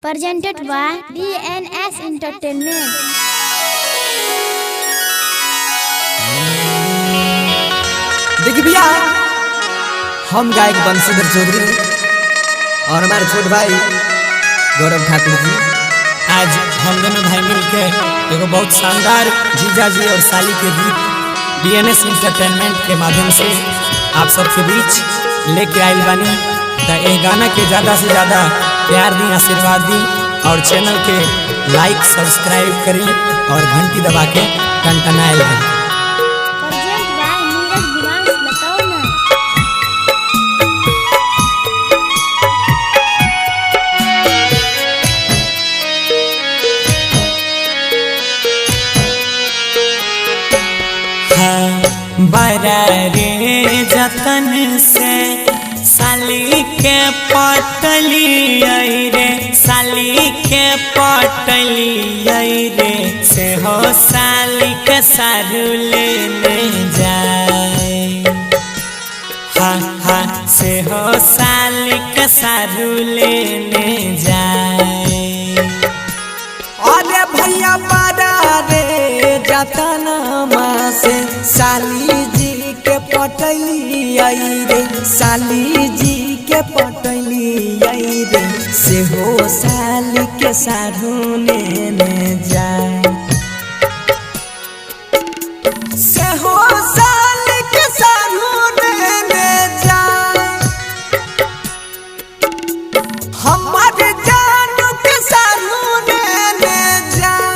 Presented by DNS Entertainment. देखिए भैया, हम गायक बंशीधर चौधरी और हमारे छोटे भाई गौरव ठाकुर जी, आज हम दोनों भाई मिलके एगो बहुत शानदार जीजा जी और साली के गीत डीएनएस इंटरटेनमेंट के माध्यम से आप सबके बीच लेके आयल बानी। त एह गाना के ज़्यादा से ज़्यादा प्यार दी, आशीर्वाद दी और चैनल के लाइक सब्सक्राइब करी और घंटी दबा के टनटनायल रही। Presented by Neeraj Divansh Latauna. बड़ा रे जतन से साली के पटली आई रे, साली के पटली आई रे, से हो साली के सारू लेने जाए। हा हा, से हो साली के सारू लेने जाए। अरे भैया बड़ा रे जतनमा से साली जी के पटली आई रे, साली जी के पटली आई रे, से हो साली के सारू लेने जाए, से हो साली के सारू लेने जाए, हमारे जानू के सारू लेने जाए।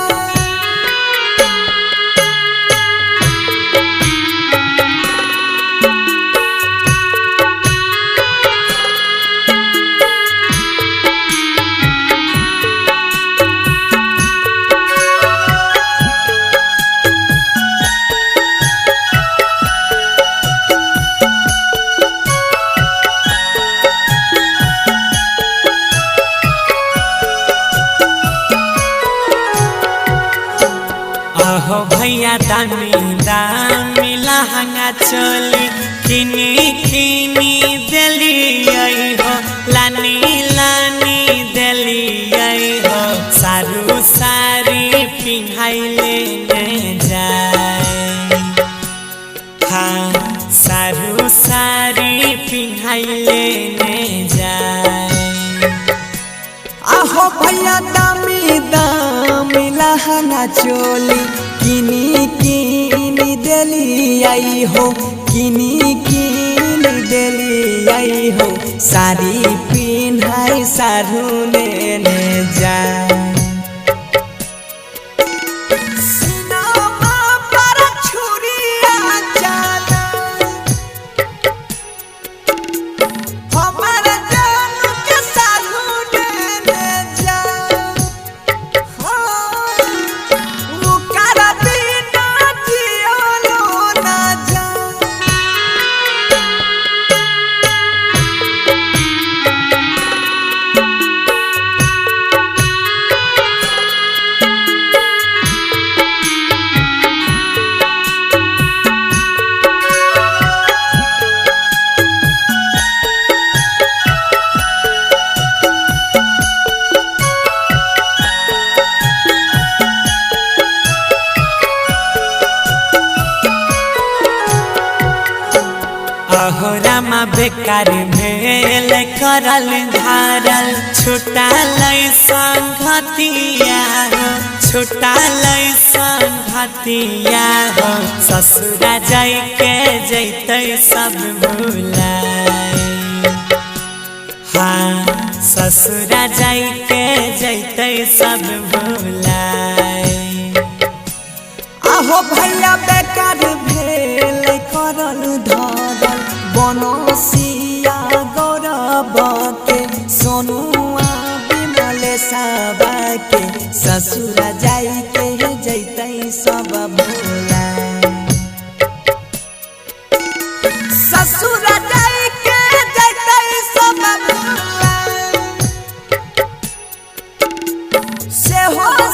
आहो भैया दामी दामी लहंगा चोली किनी किनी देली आई हो, लानी लानी देली आई हो, सारू सारी पिन्हाई लेने जाए। हाँ, सारू सारी पिन्हाई लेने जाए। आहो भैया दामी दामी लहंगा चोली किनी किनी देली आई हो, किनी किनी देली आई हो, साड़ी पिन्हाई सारू लेने जाए। सीनामा पर छुरिया चला, हमार जानू के सारू लेने जाए। हाँ, ओकर बिना जियलो ना जाए। अहो रामा बेकार भेल करल धारल छुटाल संगतिया हो, छुटाल संगतिया हो, ससुरा जाय के जैतै सब भुलाए। हाँ, ससुरा जाय के जैतै सब भुलाए। आहो भैया बेकार भेल करल धरल बनसिया गौरव के, सोनुआ बिमल साबा के, ससुरा जाई के जैतै सब भुलाए, ससुरा जाई के जैतै सब भुलाए, से हो